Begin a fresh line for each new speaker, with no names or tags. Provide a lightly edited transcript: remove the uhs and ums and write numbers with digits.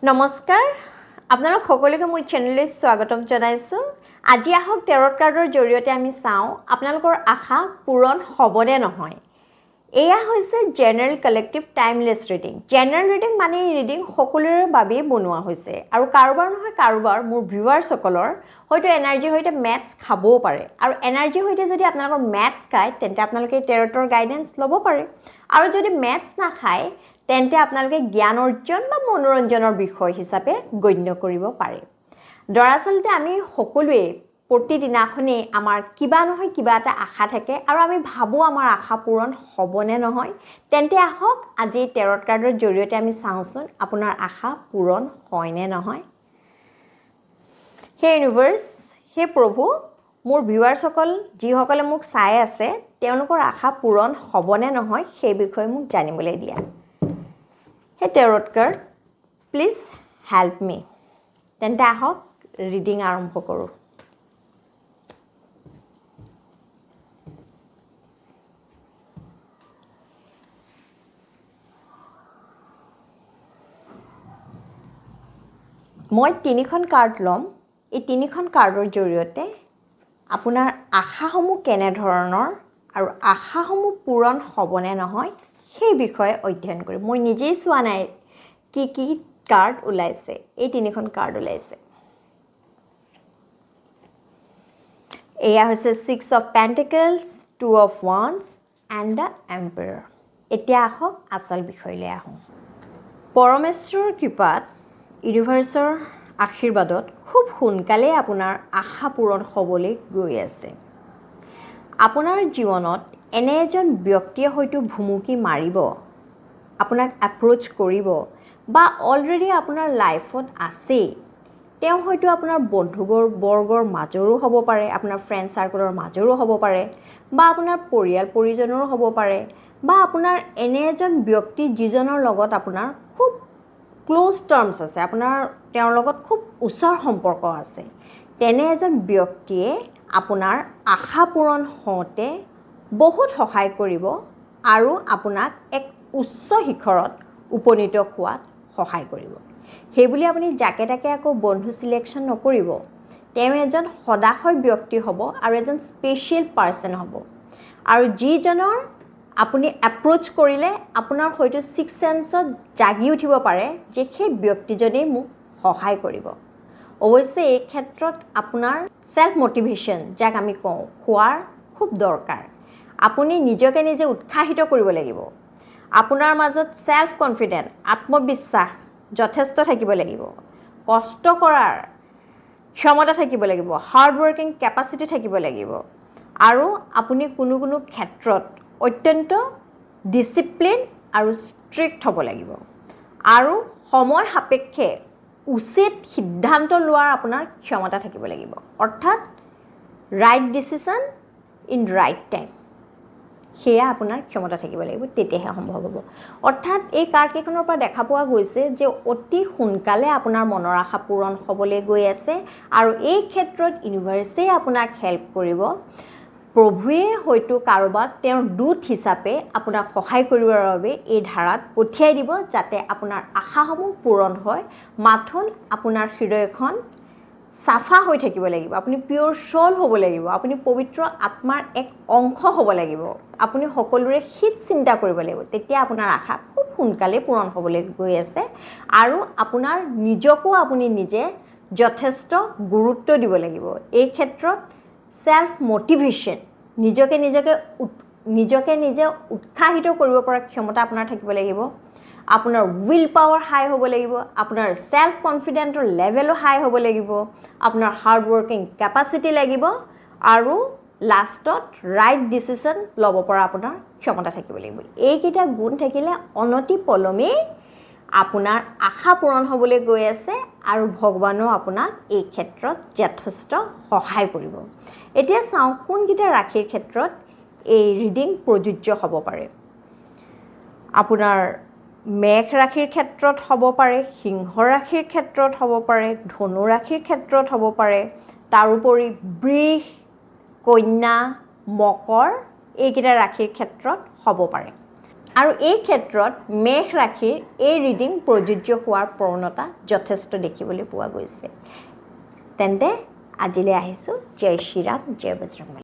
নমস্কাৰ, আপোনালোক সকলোকে মোৰ চেনেললৈ স্বাগতম জনাইছোঁ। আজি আহক টেৰট কাৰ্ডৰ জৰিয়তে আমি চাওঁ আপোনালোকৰ আশা পূৰণ হ'বনে নহয়। এয়া হৈছে general collective timeless reading. General reading মানে এই ৰিডিং সকলোৰে বাবেই বনোৱা হৈছে আৰু কাৰোবাৰ নহয় কাৰোবাৰ মোৰ ভিউৱাৰ্ছসকলৰ হয়তো এনাৰ্জিৰ সৈতে মেটছ খাবও পাৰে আৰু এনাৰ্জিৰ সৈতে যদি আপোনালোকৰ মেটছ খায় তেন্তে আপোনালোকে টেৰটৰ গাইডেঞ্চ ল'ব পাৰে আৰু যদি মেটছ নাখায় তেন্তে আপোনালোকে জ্ঞান অৰ্জন বা মনোৰঞ্জনৰ বিষয় হিচাপে গণ্য কৰিব পাৰে। দৰাচলতে আমি সকলোৱে প্ৰতিদিনাখনেই আমাৰ কিবা নহয় কিবা এটা আশা থাকে আৰু আমি ভাবোঁ আমাৰ আশা পূৰণ হ'বনে নহয়। তেন্তে আহক আজি টেৰট কাৰ্ডৰ জৰিয়তে আমি চাওঁচোন আপোনাৰ আশা পূৰণ হয়নে নহয়। হে ইউনিভাৰ্ছ, হে প্ৰভু, মোৰ ভিউৱাৰ্ছসকল যিসকলে মোক চাই আছে তেওঁলোকৰ আশা পূৰণ হ'বনে নহয় সেই বিষয়ে মোক জানিবলৈ দিয়া। হে tarot card, please help me. তেন্তে আহক ৰিডিং আৰম্ভ কৰোঁ। মই তিনিখন কাৰ্ড ল'ম। এই তিনিখন কাৰ্ডৰ জৰিয়তে আপোনাৰ আশাসমূহ কেনেধৰণৰ আৰু আশাসমূহ পূৰণ হ'বনে নহয় সেই বিষয়ে অধ্যয়ন কৰিম। মই নিজেই চোৱা নাই কি কি কাৰ্ড ওলাইছে। এই তিনিখন কাৰ্ড ওলাইছে। এয়া হৈছে six of pentacles, two of wands and the emperor. এতিয়া আহক আচল বিষয়লৈ আহোঁ। পৰমেশ্বৰৰ কৃপাত, ইউনিভাৰ্ছৰ আশীৰ্বাদত খুব সোনকালেই আপোনাৰ আশা পূৰণ হ'বলৈ গৈ আছে। আপোনাৰ জীৱনত এনে এজন ব্যক্তিয়ে হয়তো ভুমুকি মাৰিব, আপোনাক এপ্ৰ'চ কৰিব বা অলৰেডি আপোনাৰ লাইফত আছেই। তেওঁ হয়তো আপোনাৰ বন্ধুবৰ্গৰ মাজৰো হ'ব পাৰে, আপোনাৰ ফ্ৰেণ্ড চাৰ্কলৰ মাজৰো হ'ব পাৰে বা আপোনাৰ পৰিয়াল পৰিজনৰো হ'ব পাৰে বা আপোনাৰ এনে এজন ব্যক্তি যিজনৰ লগত আপোনাৰ খুব ক্ল'জ টাৰ্মছ আছে, আপোনাৰ তেওঁৰ লগত খুব ওচৰ সম্পৰ্ক আছে। তেনে এজন ব্যক্তিয়ে আপোনাৰ আশা পূৰণ হওঁতে বহুত সহায় কৰিব আৰু আপোনাক এক উচ্চ শিখৰত উপনীত হোৱাত সহায় কৰিব। সেইবুলি আপুনি যাকে তাকে আকৌ বন্ধু চিলেকশ্যন নকৰিব। তেওঁ এজন সদাশয় ব্যক্তি হ'ব আৰু এজন স্পেচিয়েল পাৰ্চন হ'ব আৰু যিজনৰ আপুনি এপ্ৰ'চ কৰিলে আপোনাৰ হয়তো ছিক্স চেন্সত জাগি উঠিব পাৰে যে সেই ব্যক্তিজনেই মোক সহায় কৰিব। অৱশ্যে এই ক্ষেত্ৰত আপোনাৰ ছেল্ফ মটিভেশ্যন, যাক আমি কওঁ, হোৱাৰ খুব দৰকাৰ। আপুনি নিজকে নিজে উৎসাহিত কৰিব লাগিব। আপোনাৰ মাজত ছেল্ফ কনফিডেণ্ট, আত্মবিশ্বাস যথেষ্ট থাকিব লাগিব। কষ্ট কৰাৰ ক্ষমতা থাকিব লাগিব, হাৰ্ড ৱৰ্কিং কেপাচিটি থাকিব লাগিব আৰু আপুনি কোনো কোনো ক্ষেত্ৰত অত্যন্ত ডিচিপ্লিন আৰু ষ্ট্ৰিক্ট হ'ব লাগিব আৰু সময় সাপেক্ষে উচিত সিদ্ধান্ত লোৱাৰ আপোনাৰ ক্ষমতা থাকিব লাগিব। অৰ্থাৎ right decision in right time, সেয়া আপোনাৰ ক্ষমতা থাকিব লাগিব, তেতিয়াহে সম্ভৱ হ'ব। অৰ্থাৎ এই কাৰ্ডকেইখনৰ পৰা দেখা পোৱা গৈছে যে অতি সোনকালে আপোনাৰ মনৰ আশা পূৰণ হ'বলৈ গৈ আছে আৰু এই ক্ষেত্ৰত ইউনিভাৰ্ছেই আপোনাক হেল্প কৰিব। প্ৰভুৱে হয়তো কাৰোবাক তেওঁৰ দূত হিচাপে আপোনাক সহায় কৰিবৰ বাবে এই ধাৰাত পঠিয়াই দিব যাতে আপোনাৰ আশাসমূহ পূৰণ হয়। মাথোন আপোনাৰ হৃদয়খন চাফা হৈ থাকিব লাগিব, আপুনি পিয়'ৰ চ'ল হ'ব লাগিব, আপুনি পবিত্ৰ আত্মাৰ এক অংশ হ'ব লাগিব, আপুনি সকলোৰে হিত চিন্তা কৰিব লাগিব। তেতিয়া আপোনাৰ আশা খুব সোনকালেই পূৰণ হ'বলৈ গৈ আছে আৰু আপোনাৰ নিজকো আপুনি নিজে যথেষ্ট গুৰুত্ব দিব লাগিব। এই ক্ষেত্ৰত ছেল্ফ মটিভেশ্যন, নিজকে নিজে উৎসাহিত কৰিব পৰা ক্ষমতা আপোনাৰ থাকিব লাগিব, আপোনাৰ will power হাই হ'ব লাগিব, আপোনাৰ ছেল্ফ কনফিডেণ্টৰ লেভেলো হাই হ'ব লাগিব, আপোনাৰ হাৰ্ড ৱৰ্কিং কেপাচিটি লাগিব আৰু লাষ্টত ৰাইট ডিচিশ্যন ল'ব পৰা আপোনাৰ ক্ষমতা থাকিব লাগিব। এইকেইটা গুণ থাকিলে অনতি পলমেই আপোনাৰ আশা পূৰণ হ'বলৈ গৈ আছে আৰু ভগৱানেও আপোনাক এই ক্ষেত্ৰত যথেষ্ট সহায় কৰিব। এতিয়া চাওঁ কোনকেইটা ৰাশিৰ ক্ষেত্ৰত এই ৰিডিং প্ৰযোজ্য হ'ব পাৰে। আপোনাৰ মেঘ ৰাশিৰ ক্ষেত্ৰত হ'ব পাৰে, সিংহ ৰাশিৰ ক্ষেত্ৰত হ'ব পাৰে, ধনু ৰাশিৰ ক্ষেত্ৰত হ'ব পাৰে, তাৰোপৰি বৃষ, কন্যা, মকৰ এইকেইটা ৰাশিৰ ক্ষেত্ৰত হ'ব পাৰে। আৰু এই ক্ষেত্ৰত মেষ ৰাশিৰ এই ৰিডিং প্ৰযোজ্য হোৱাৰ প্ৰৱণতা যথেষ্ট দেখিবলৈ পোৱা গৈছে। তেন্তে আজিলৈ আহিছোঁ। জয় শ্ৰীৰাম, জয় বজৰংবলী।